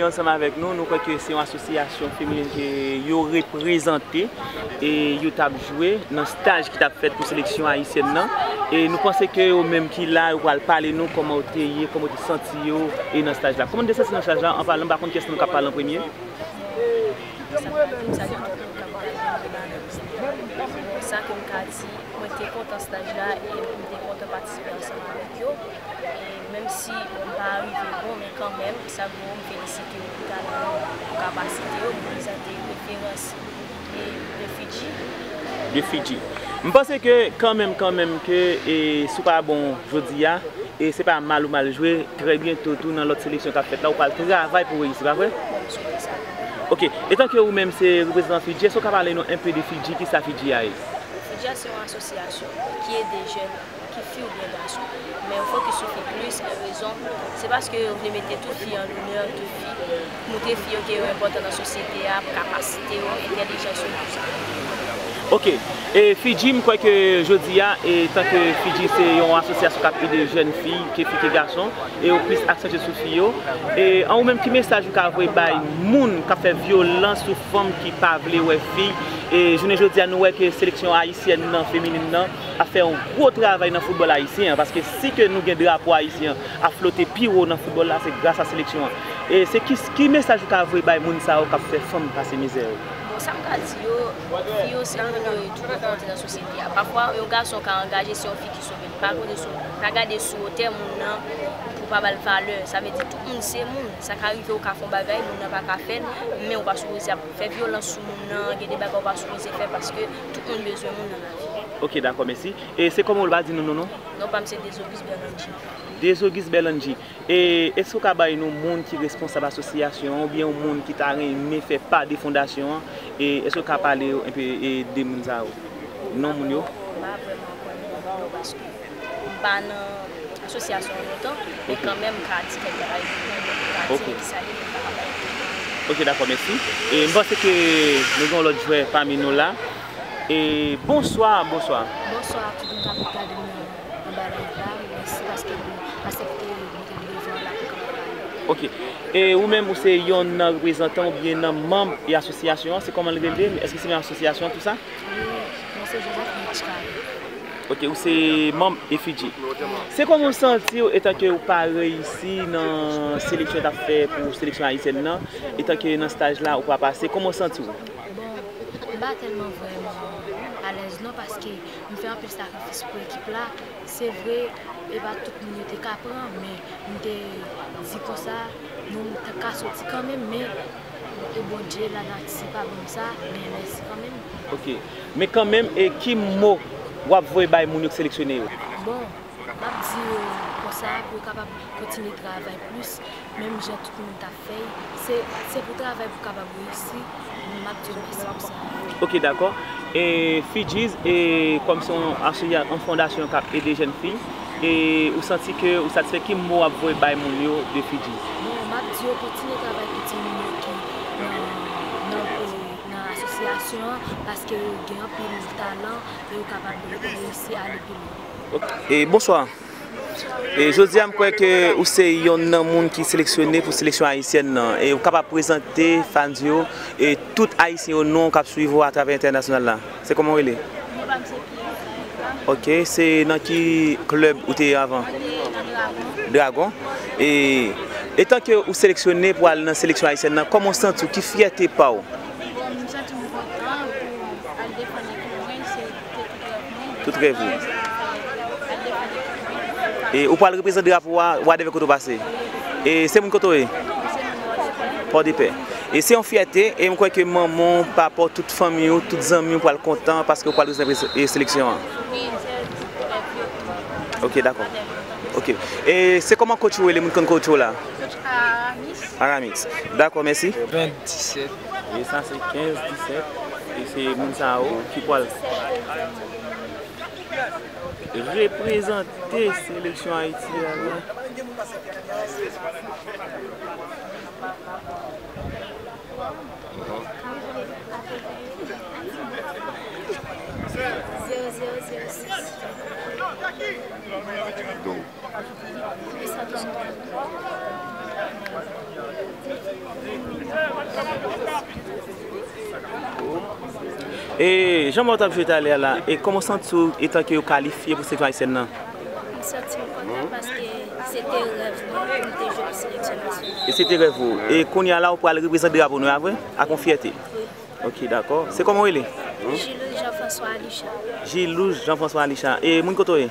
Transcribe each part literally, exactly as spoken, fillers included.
Ansanm avèk nou, nou kwè ke se yon asosyasyon feminen ke yo reprezante e yo t ap jwe nan staj ki t ap fèt pou seleksyon ayisyèn nan. E nou panse ke yo menm ki la, yo pral pale nou kòman yo te ye, kòman yo te santi yo e nan staj la. Kòman nou te santi nan staj la? An palan, m pa konn kiyès nan nou k ap pale an premye. Sa m ka di, m salye tout moun k ap gade nou la nan Sa ke m ka di, mwen te kontan staj la e m te kontan patisipe ansanm avèk yo. E menm si m pa rive bon, men kanmenm, sa gwo, m felisite yo pou talan yo, pou kapasite yo, m prezante referans e de Fidji. De Fidji. M panse ke kanmenm, kanmenm ke e, si w pa bon jodi a, e se pa mal ou mal jwe, trè byento tou nan lòt seleksyon k ap fèt la, ou pral travay pou w reyisi, pa vre? Bon, m swete sa. Ok, etanke ou menm se reprezantan Fidji, èske w ka pale nou enpe de Fidji, kisa Fidji a ye? Fidji a se yon asosyasyon ki ede jèn, ki fi oubyen gason. Men yo fokis sou fi plis, men rezon, se paske yo vle mete tout fi an lonè, tout fi, montre fi yo ke yo enpòtan nan sosyete a, kapasite yo, entèlijans yo, tout sa. Ok, e Fidji, m kwè ke jodi a, etanke Fidji se yon asosyasyon k ap ede jèn fi, ke fi ke gason, e yo plis aksantye sou fi yo. E an ou menm, ki mesaj ou ka voye bay moun k ap fè vyolans sou fanm ki pa vle wè fi? E jounen jodi a, nou wè ke seleksyon ayisyèn nan, feminin nan, ap fè yon gwo travay nan foutbòl ayisyen an, paske si ke nou gen drapo ayisyen an ap flote pi wo nan foutbòl la, se gras a seleksyon an. E se ki, ki mesaj ou ka voye bay moun sa yo k ap fè fanm pase mizè yo? Bon, sa m ka di yo, fi yo se moun yo ye tou, yo konte nan sosyete a. Pafwa, yon gason ka angaje, se yon fi ki sove l, pa konte sou, pa gade sou wotè moun nan pou pa ba l valè. Sa vle di tout moun se moun. Sa ka rive ou ka fè yon bagay, moun nan pa ka fè l, men ou pa sipoze ap fè vyolans sou moun nan, gen de bagay ou pa sipoze fè paske tout moun bezwen moun nan lavi. Ok, dakò, mèsi. E se kòman ou pa di nou non, non? Non pa m se Dezogis Berlandji. Dezogis Berlandji. E èske w ka bay nou moun ki responsab asosyasyon an oubyen yon moun ki ta renmen fè pa de fondasyon an? E èske w ka pale yo enpe e de moun sa yo? Non moun yo? M pa vrèman konn moun yo paske m pa nan asosyasyon an lontan, men kanmenm m ka di kèk bagay pou moun yo, m ka di yo kisa yo ye, m pa ka bay. Ok, dakò, mèsi. E m panse ke nou gen yon lòt jwè pami nou la. E bonswa, bonswa. Bonswa a tout moun k ap gade m nan anba live la. Mèsi paske nou aksepte mete m devan la pou kapab pale. Ok. E ou menm, ou se yonn nan reprezantan oubyen nan manm e asosyasyon an? Se kòman l rele? Èske se menm asosyasyon an, tou sa? Wi, mwen se Joseph Mitch Carré. Ok, ou se manm e Fidji. Se kòman w santi w etanke ou pa reyisi nan seleksyon yo t ap fè pou seleksyon ayisyèn nan? Etanke nan staj la, ou pa pase, kòman w santi w? Bon, m pa tèlman vrèman alèz non, paske m fè anpil sakrifis pou ekip la. Se vre, e pa tout moun yo te ka pran, men m te di konsa, nou t ka soti kanmenm, men e Bondye, lanati pa ban m sa, men mèsi kanmenm. Ok. Men kanmenm, e ki mo w ap voye bay moun yo k seleksyone yo? Bon, m ap di yo konsa pou yo kapab kontinye travay plis, menm jan tout moun t ap fè l. Se, se pou travay pou kapab reyisi, m ap di yo mèsi pou sa. Ok, dakò. E Fidjiz, e kòm se yon asosya-, yon fondasyon k ap ede jèn fi, e ou santi ke ou satisfè, ki mo w ap voye bay moun yo de Fidjiz? Bon, m ap di yo kontinye travay pou timoun yo ki nan, nan, e, nan asosyasyon an, paske yo gen anpil talan e yo kapab reyisi ale pi lwen. Ok. E bonswa. E jodi a, m kwè ke ou se yonn nan moun ki seleksyone pou seleksyon ayisyèn nan. E ou kapab prezante fans yo e tout ayisyen yo non k ap swiv ou atravè entènasyonal la. Se kòman w rele? Non pa m se Pierre Saïva. Ok, se nan ki klèb ou te ye avan? Mwen te nan Dragon. Dragon. E etanke ou seleksyone pou al nan seleksyon ayisyèn nan, kòman w santi w? Ki fyète pa w? Bon, m santi m kontan pou al defann ekip mwen, se te tout rèv mwen. Tout rèv ou. Al defann ekip mwen. E ou pral reprezante drapo a, wadèvè kote w pase. E se moun kote w ye? Se moun Pòdepè. Pòdepè. E se yon fyète, e m kwè ke manman w, papa w, tout fanmi w, tout zanmi w pral kontan paske w pral reprezante e seleksyon an. Wi, se rèv yo tou. Ok, dakò. Ok. E se kòman coach ou rele, moun konn coach ou la? Coach Aramis. Aramis. Dakò, mèsi. Ven disèt. E sa se kenz disèt. E se moun sa yo ki pral reprezante seleksyon Ayiti a la. Zewo zewo zewo sis. Donk, Wi, sa tou. E jan w t ap jwe talè a la, e kòman w santi w etan ke w kalifye pou seleksyon ayisyèn nan? M santi m kontan paske se te rèv mwen pou m te jwe pou seleksyon nasyonal. E se te rèv ou. E kounye a la, ou pral reprezante drapo nou a vre? Ak yon fyète. Wi. Ok, dakò. Se kòman w rele? Gilou Jean François Alicha. Gilou Jean François Alicha. E moun kote w ye?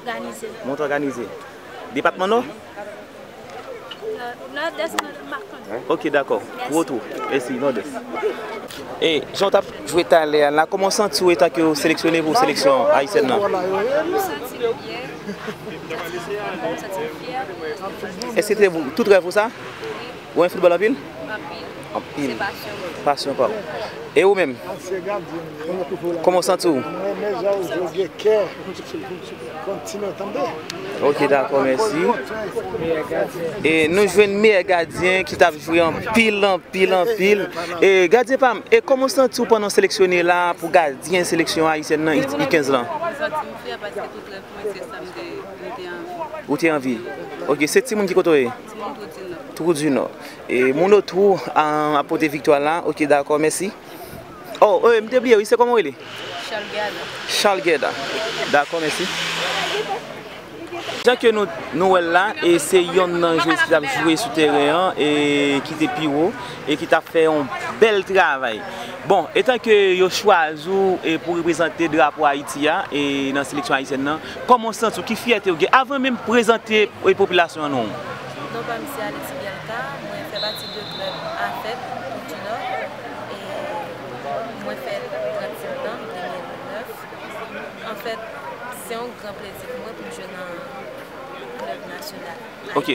Òganize. Mwen t òganize. Depatman Nò? Nò-, Nòdès, Nòdès, m pa konnen. Ok, dakò. Mèsi. Gwo twou. Mèsi, Nòdès. E, jan w t ap jwe talè a la, kòman w santi w etan ke w seleksyone pou seleksyon ayisyèn nan? M santi m byen. M santi m fyè. Èske se te tout rèv ou sa? Ou renmen foutbòl anpil? Anpil. Anpil. Se pasyon mwen. Pasyon pa w. E ou menm? Ansyen gadyen m ye. Kòman w santi w? Mwen renmen jan w jwe, gen kè. Kontinye, tande. Ok, dakò, mèsi. E nou jwenn meyè gadyen ki t ap jwe anpil, anpil, anpil. E gadyen pa m, e kòman w santi w pandan w seleksyone la pou gadyen seleksyon ayisyèn nan U kenz lan? M santi m fyè paske tout rèv mwen se sa m te, m te anvi. Ou te anvi? Ok, se timoun ki kote w ye? Timoun Twou di Nò. Twou di Nò. E moun Twou a, ap pote viktwa la. Ok, dakò, mèsi. Oh, eh, m te bliye, wi, se kòman w rele? Charles Gerda. Charles Gerda. Dakò, mèsi. Jan ke nou, nou wè l la, e se yonn nan jwez ki t ap jwe sou teren an, e ki te pi wo, e ki t ap fè yon bèl travay. Bon, etan ke yo chwazi w, e pou reprezante drapo Ayiti a, e nan seleksyon ayisyèn nan, kòman w santi w? Ki fyète w gen? Avan menm prezante, e popilasyon an non w. Non pa m se Alexis Bielka, mwen fè pati de klèb AFEP Twou di Nò, e mwen fè trannsenk tan, de mil nèf. Anfèt, se yon gran plezi pou mwen pou m jwe nan klèb nasyonal Ayiti a. Ok.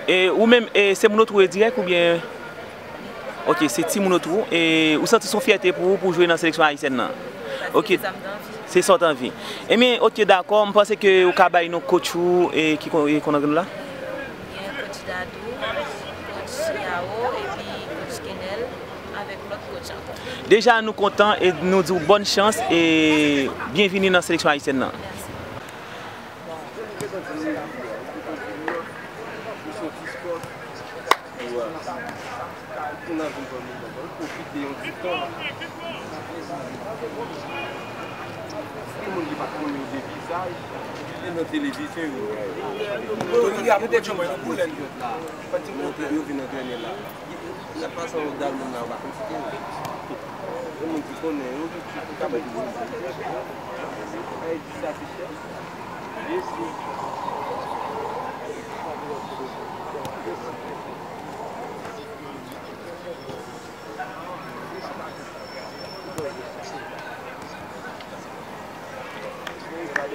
E ou menm, e se moun Twou dirèk oubyen? Ok, se timoun Twou. E ou santi se yon fyète pou ou pou jwe nan seleksyon ayisyèn nan? Ok. Se sa m t anvi. Se sa w t anvi. Ebyen, ok, dakò. M panse ke ou ka bay non coach ou, e ki kon, e konn antre nou la? Gen coach Dadou, coach Yao, epi coach Kenel, avèk lòt coach ankò. Deja, nou kontan e nou di w bòn chans e byenvini nan seleksyon ayisyèn nan. Mèsi. Bon, nou te kontan se la pou nou soti spò. Pou, euh, pou n al vin pran mouvman, pou n pwofite yon ti tan. Gen moun ki pa t konnen yo de vizaj, e nan televizyon yo wè yo. Yo vin antrene la. Y ap pase yon dal moun la, yo pa konn si se yo. Gen moun ki konnen yo, ki, ki ka bay yo. Ay, di sa, se chè.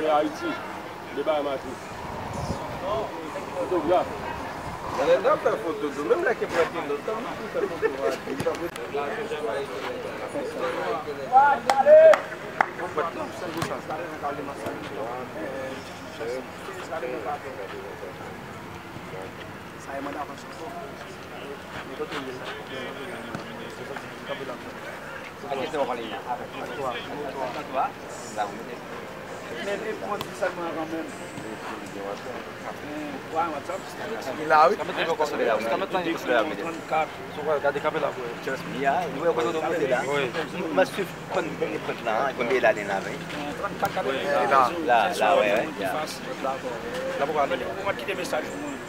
E Ayiti, de bagay mache. Fotograf. Nan lè n ap fè foto tou, menm lè ke pran kilot, tann nou pou fè foto a. Sa e manda fè chanson. Men kote w ye la? Kanpe la. Sa ki te w pale la? Avèk mwen. Trannntwa. Trannntwa? Sa ou mete? Men e pran ti sèlman avan menm. Gen WhatsApp? Gen WhatsApp. Li la, wi. Ka mete yon kò sou li la, wi. Ka mete yon kò sou li la, wi. Trannkat. Sou kwa, gade kanpe la pou wè. Li a, li wè kote w monte la. Wi. M ap swiv konn premye pwent la, an, premye la, li la, wi. Trannkat, gade. Wi, la. La, la, wi, wi, ya. La pou ale. Ou mèt kite mesaj pou mwen.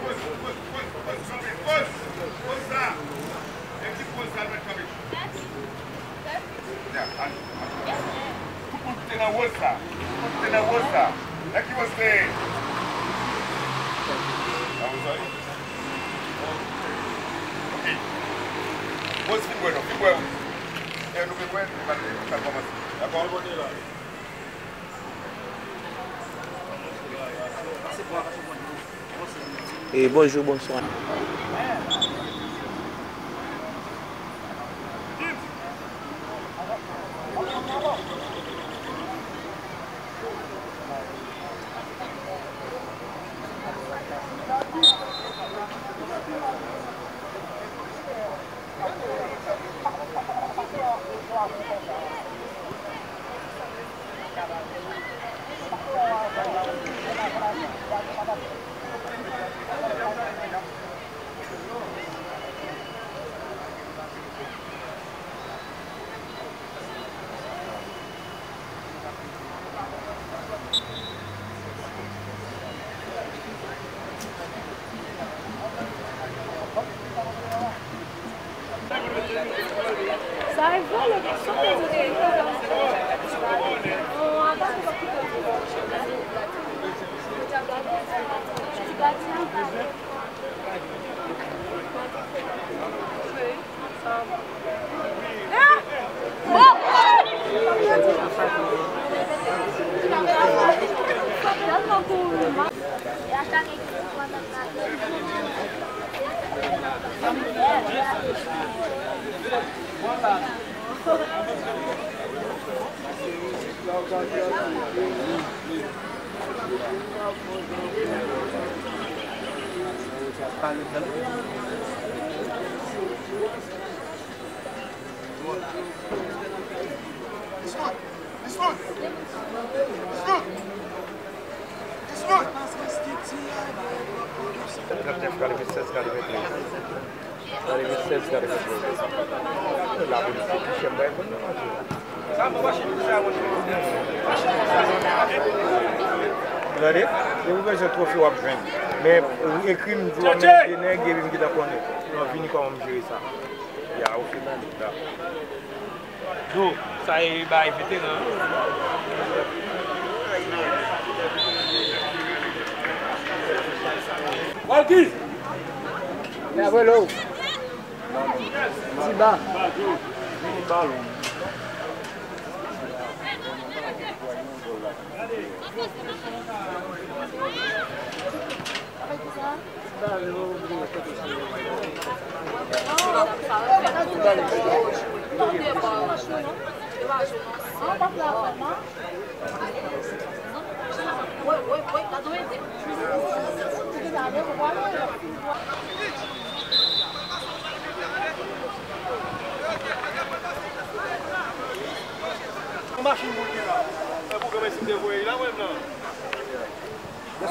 Poz, poz, poz, poz, kanpe, poz. Poz sa. E ki poz sa, mèt kanpe. Ya, ale, ale. Tout moun ki te nan wòz sa. Tout moun ki te nan wòz sa. Nan ki wòz te ye? Nan wòz sa, wi. Ok. Wòz fin wè nou, fin wè, wi. E nou vin wè, nou pral, nou pral kòmanse. Dakò? E bonjou, bonswa. Katrevennsèz, katreventrèz. Katrevennsèz, katreventrèz. Lapolis te pi chè, m pa konn nan manje. Tande, depi w bezwen twofe, w ap jwenn. Men ou ekri m, di w, men de nèg, epi m gentan konnen. Non, vini kòman m jere sa. Ya, ok, tande, dakò. Yo, sa e bay veteran. Walky! Diba. Machin pou l gen la. Mwen pou granmesi m te voye la, mwen menm nan. Vè. Nèf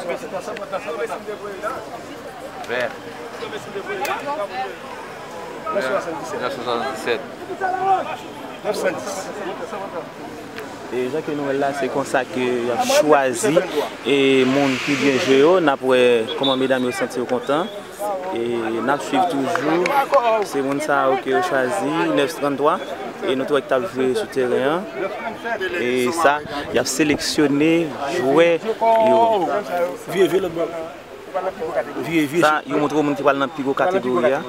san swasanndisèt. Nèf san swasanndisèt. Nèf san dis. E jan ke nou wè l la, se konsa ke y ap chwazi e moun ki byen jwe yo. N ap wè kòman medam yo santi yo kontan. E n ap swiv toujou. Se moun sa yo ke yo chwazi, nèf san tranntwa. E nou tou wè ki t ap jwe sou teren an. E sa, y ap seleksyone jwè yo. Vye, vye lòt bò. Vye, vye. Sa, yo montre w moun ki pral nan pi gwo kategori a.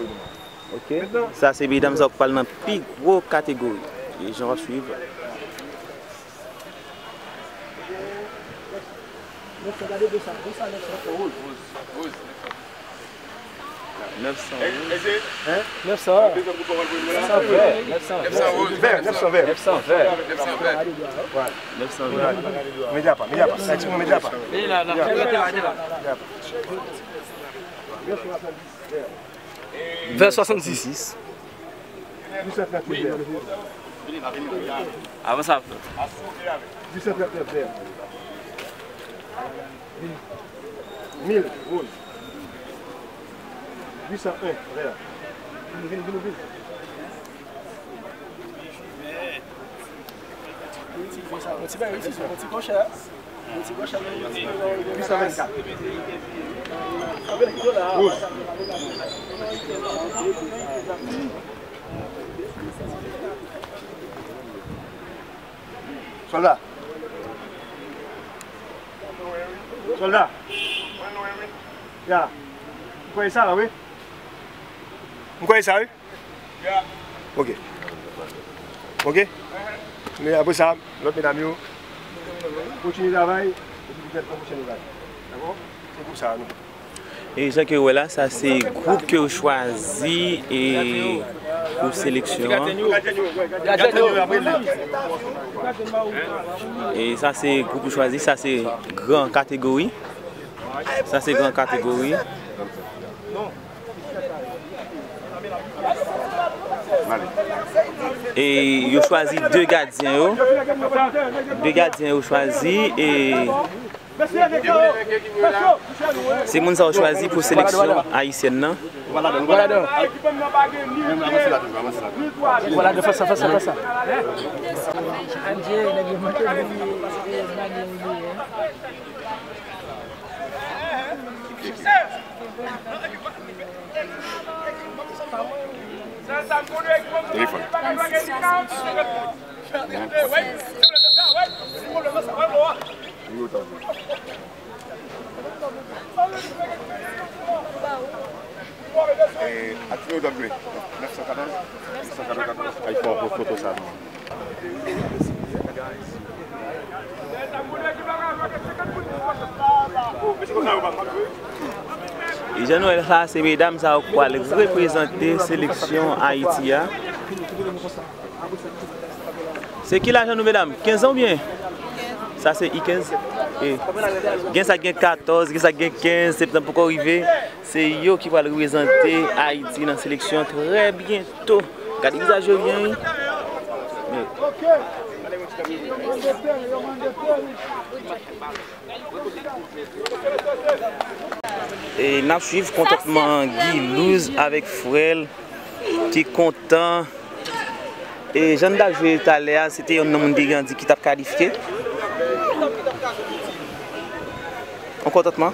Ok. Sa, se medam sa yo ki pral nan pi gwo kategori. E jan w ap swiv. Nèf san. Nèf san. Nèf san. Nèf san. Vè, nèf san vè. Nèf san vè. Nèf san vè. Medya pa, medya pa. Sa ti moun medya pa. Medya pa. Vè swasanndis. Avan sa. Mil, woz. Uit san en, vè. Vin, vin, vin, vin. Yon ti bagay, yon ti, yon ti kòchè. Uit san vennkat. Woz. Sòlda. Sòlda. Ya. M kwè sa la, wi. M kwè sa, wi. Ok. Ok? Men apre sa, lòt medam yo, kontinye travay, epi petèt an pwochèn nou gade. Dakò? Se pou sa, nou. E jan ke w wè la, sa se gwoup ke yo chwazi e pou seleksyon an. E sa se gwoup yo chwazi, sa se gran kategori. Sa se gran kategori. E yo chwazi de gadyen yo. De gadyen yo chwazi e se moun sa yo chwazi pou seleksyon ayisyèn nan. Telefòn. Fò pou foto sa non. E jan nou wè sa, se medam sa yo k pral reprezante seleksyon Ayiti a. Se ki lajan nou, medam? Kenz an oubyen? Sa se I kenz? E, gen sa gen katòz, gen sa gen kenz, septanm poko rive. Se yo ki pral reprezante Ayiti nan seleksyon trè byento. Gade vizaj yo byen, wi. E n ap swiv kontantman Guy Louz avèk frè l ki kontan. E jan n t ap jwe talè a, se te youn nan moun te gen di ki t ap kalifye. Yon kontantman.